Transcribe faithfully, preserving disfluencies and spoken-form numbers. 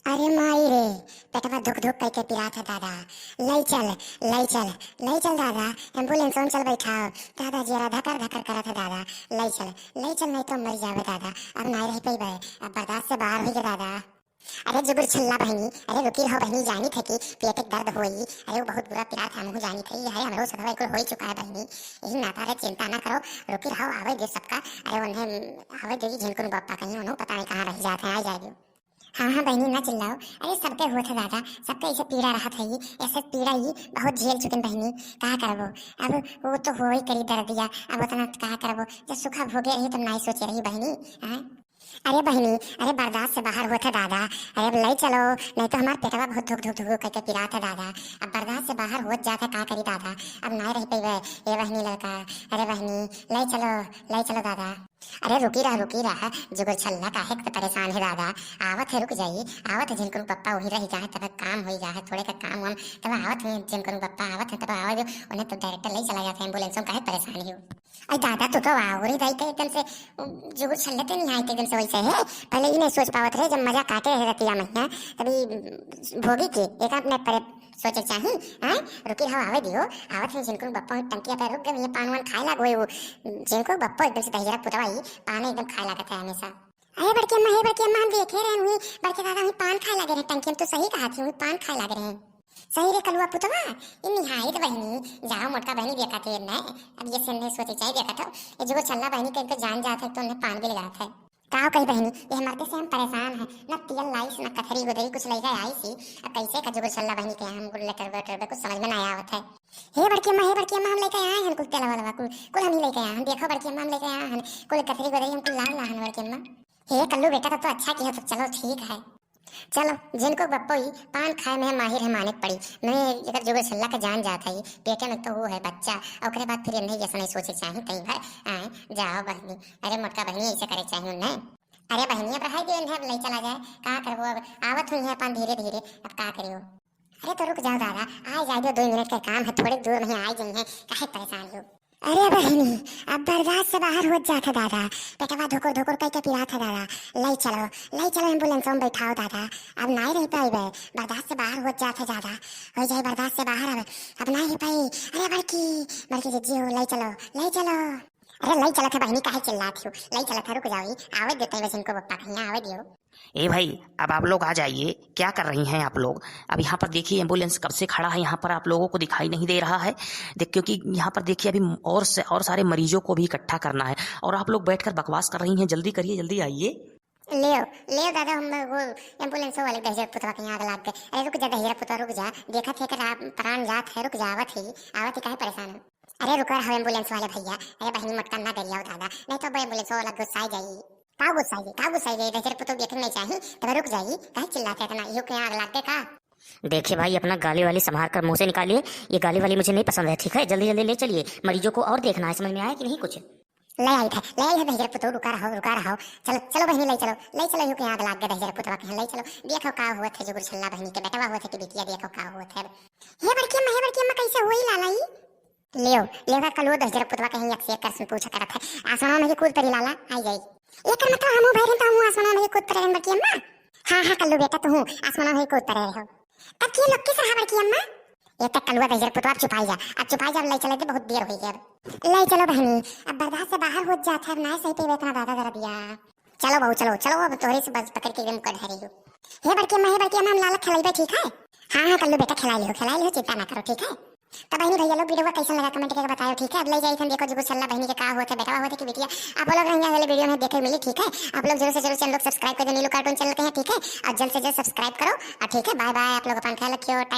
अरे माई रे, पेटवा धुक धुक कइके पिरात है दादा। लई चल, लई चल, लई चल दादा, एम्बुलेंस में चल बैठाओ। दादा जियरा धकर धकर करत है दादा। लई चल, लई चल, नहीं तो मर जावे दादा। अब नाहीं रह पइबे, अब बर्दाश्त से बाहर होइ गए दादा। अरे जुगुर छल्ला बहिनी, अरे रुकी रहो बहिनी, जानी थे कि पेट के दर्द होई। अरे वो बहुत बुरा पिरात है, हमहू जानी थे, ये है हमरो सदवा एक होई चुका है बहिनी। यही नाता रे चिंता ना करो, रुकी रहो, आवे दे सबका। अरे उन्हें आवे दे झिनकुन बप्पा कहीं, उन्हों पता नहीं कहाँ रह जाते हैं, आ जाए दो। हाँ, हाँ बहिनी, ना चिल्लाओ। अरे सबके होत है दादा, सबके ऐसे पीड़ा रहत है, ये ऐसे पीड़ा ये बहुत झेल चुकिन बहिनी, का करबो? अब वो तो होई करी दर्दिया, अब उतना का करबो, जब सुखा भोगे रही तब नाहीं सोचे रही बहिनी। हाँ? अरे बहिनी, अरे बर्दाश्त से बाहर होत है दादा, अरे अब लई चलो, नहीं तो हमार पेटवा बहुत धुक धुक धुक धुक करके पिरात है दादा, अब बर्दाश्त से बाहर होत जात है, का करी दादा, अब नाहीं रह पइबे, ए बहिनी लड़का, अरे बहिनी, लई चलो, लई चलो दादा। अरे रुकी रह, रुकी रह, जुगुर छल्ला काहे के परेशान है दादा, आवत है, रुक जाई, आवत है, झिनकुन बप्पा वहीं रह जा है, तब काम होई जा है, थोड़े का काम हम, तब आवत है, झिनकुन बप्पा आवत है, तब आवे दो, उन्हें तो डायरेक्ट लई चला जाता है एम्बुलेंस में, काहे परेशान है? अरे दादा, तू तो वाह रे दाई के एकदम से, उ, जुगुर छल्ला ते नहीं आए थे एकदम से वैसे है, पहले ही नहीं सोच पावत रहे, जब मजा काटे है रतिया महीना, तभी भोगी के एक अपने परे सोचे चाही, हैं? रुकी रहो, आवे दियो, आवत है झिनकुन बप्पा, टंकिया पे रुक गए, ये पान वान खाए लाग गए वो, झिनकुन बप्पा एकदम से दहिजरा पुतवा ही, पान एकदम खाए लागत है हमेशा। अरे बड़की अम्मा, हे बड़की अम्मा, हम देखे रहे हुई, बड़के दादा हुई पान खाए लगे रहे टंकी में, तो सही कहा थी, हुई पान खाए लगे रहे। सही रे कलुआ पुतवा, ई निहायत बहिनी, जाओ मोटका बहिनी देखा थे न, अब ये से नहीं सोचे चाही देखा था, ये जुगुर छल्ला बहिनी के इनको जान जात है तो उन्हें पान भी लगात है। काव कही बहिनी, ये मर्दे से हम परेशान हैं, न तेल लाइस, न कथरी गुदरी कुछ लेके आइस ही, अब कैसे का जुगुर छल्ला बहिनी के हम गुल्ले करबे टरबे कुछ समझ में नहीं आवत है। हे बड़की अम्मा, हे बड़की अम्मा, हम लेके आए हैं कुल तेलवा वेलवा, कुल, कुल हम ही लेके आए हैं, देखो बड़की अम्मा, हम लेके आए हैं, कुल कथरी गुदरी हम कुल लान ला हन बड़की अम्मा। हे कल्लू बेटा, तब तो अच्छा किया, तो चलो ठीक है। चलो, जिनको बप्पो ही पान खाए में माहिर है माने के पड़ी, नहीं एकर जुगुर छल्ला के जान जात है, पेटे में तो वो है बच्चा, और ओकरे बाद फिर इन्हें ये नहीं सोचे चाही कई बार। आए, जाओ बहिनी, अरे मोटका बहिनी ऐसे करे चाही उन्हें। अरे बहिनी, अब रहाई दे इन्हें, अब ले चला जाए, का करबो अब, आवत हुई है अपन धीरे धीरे, अब का करियो। अरे तो रुक जाओ दादा, आ जाए दो, दो मिनट का काम है, थोड़े दूर में ही आ जाइए, काहे परेशान हो? अरे बहिनी, अब बर्दाश्त से बाहर होत जात है दादा, पेटवा धुकुर धुकुर कइके पिरात है दादा, लई चलो, लई चलो एम्बुलेंस में बैठाओ दादा, अब नाहीं रह पाइबे, बर्दाश्त से बाहर होत जात है दादा, हो जाए बर्दाश्त से बाहर अब, अब नाहीं रह पाई। अरे बड़की, बड़की जिज्जी हो, लई चलो, लई चलो। अरे लई चलत है बहिनी, काहे चिल्लात हो, लई चलत है, रुक जाओ, आवे देते हैं बस इनको बप्पा कहीं, आवे दियो। ए भाई, अब आप लोग आ जाइए, क्या कर रही हैं आप लोग? अब यहाँ पर देखिए एम्बुलेंस कब से खड़ा है, यहाँ पर आप लोगों को दिखाई नहीं दे रहा है। देख, क्योंकि यहाँ पर देखिए अभी और से, और सारे मरीजों को भी इकट्ठा करना है और आप लोग बैठकर बकवास कर रही हैं। जल्दी करिए, जल्दी आइए। लेव, लेव दादा, हम वो एम्बुलेंस वाले दहिजर पुतवा के यहाँ आग लाग गए। अरे रुक जा दहिजर पुतवा, रुक जा, देखत है कि रा-, प्राण जात है, रुक जा, आवत ही, आवत ही, काहे परेशान हो? अरे रुका रहो एम्बुलेंस वाले भैया, अरे बहिनी मोटका ना गरियाओ दादा, नहीं तो अब एम्बुलेंस वाला गुस्सा जाई। का गुस्सा जाई, का गुस्सा जाई, दहिजर पुतवा देखे नहीं चाही, तब रुक जाई, काहे चिल्लाते इतना, इहो के आग लाग गए का? देखिए भाई, अपना गाली वाली संभाल कर मुंह से निकालिए, ये गाली वाली मुझे नहीं पसंद है, ठीक है? जल्दी जल्दी ले चलिए, मरीजों को और देखना है, समझ में आया कि नहीं कुछ? ले आई थे, ले आई है दहिजर पुतवा, रुका रहो, रुका रहो, चलो, चलो बहिनी, ले चलो, ले चलो, इहो के आग लाग गए दहिजर पुतवा के, ले चलो, देखो का हुआ थे जुगुर छल्ला बहिनी के बेटवा हुआ थे कि बिटिया, देखो का हुआ थे। हे बड़की अम्मा, हे बड़की अम्मा, कैसे हुई लाला ई? लेव, लेव का कलुआ दहिजर पुतवा कहीं एक से एक question पूछा करत है। आसमानवा में ही कूद परी लाला, आई जाई। एकर मतलब हमहू भैरन तो हमहू आसमानवा में ही कूद परे रहन बड़की अम्मा। हाँ, हाँ, कल्लू बेटा, तू हूँ आसमानवा में ही कूद परे रहो। तब के लोग किस रहा बड़की अम्मा? ये तक कलुआ दहिजर पुतवा, अब चुपाई जा, अब चुपाई जा, अब ले चले दे, बहुत देर हुई है अब। ले चलो बहनी, अब बर्दाश्त से बाहर हो जात है, अब ना सही पे इतना दादा दर्दिया। चलो बहू, चलो, चलो, अब तोहरे से बस पकड़ के एकदम कर रही हूँ। हे बड़की अम्मा, हे बड़की अम्मा, हम लाला खिलाइबे, ठीक है? हाँ, हाँ, कल्लू बेटा, खिलाई लियो, खिलाई लियो, चिंता ना करो, ठीक है? तो बहनी भैया लोग, video कैसन लगा, comment करके बतायो, ठीक है? अब ले जाई हम, देखो जुगुर छल्ला बहनी के का होत है, बेटवा होत है कि बिटिया। आप लोग रहिए अगले video में देखे मिली, ठीक है? आप लोग जरूर से जरूर channel को subscribe कर दो, नीलू cartoon channel के हैं, ठीक है? और जल्द से जल्द subscribe करो, और ठीक है, bye bye, आप लोग अपन ख्याल रखियो।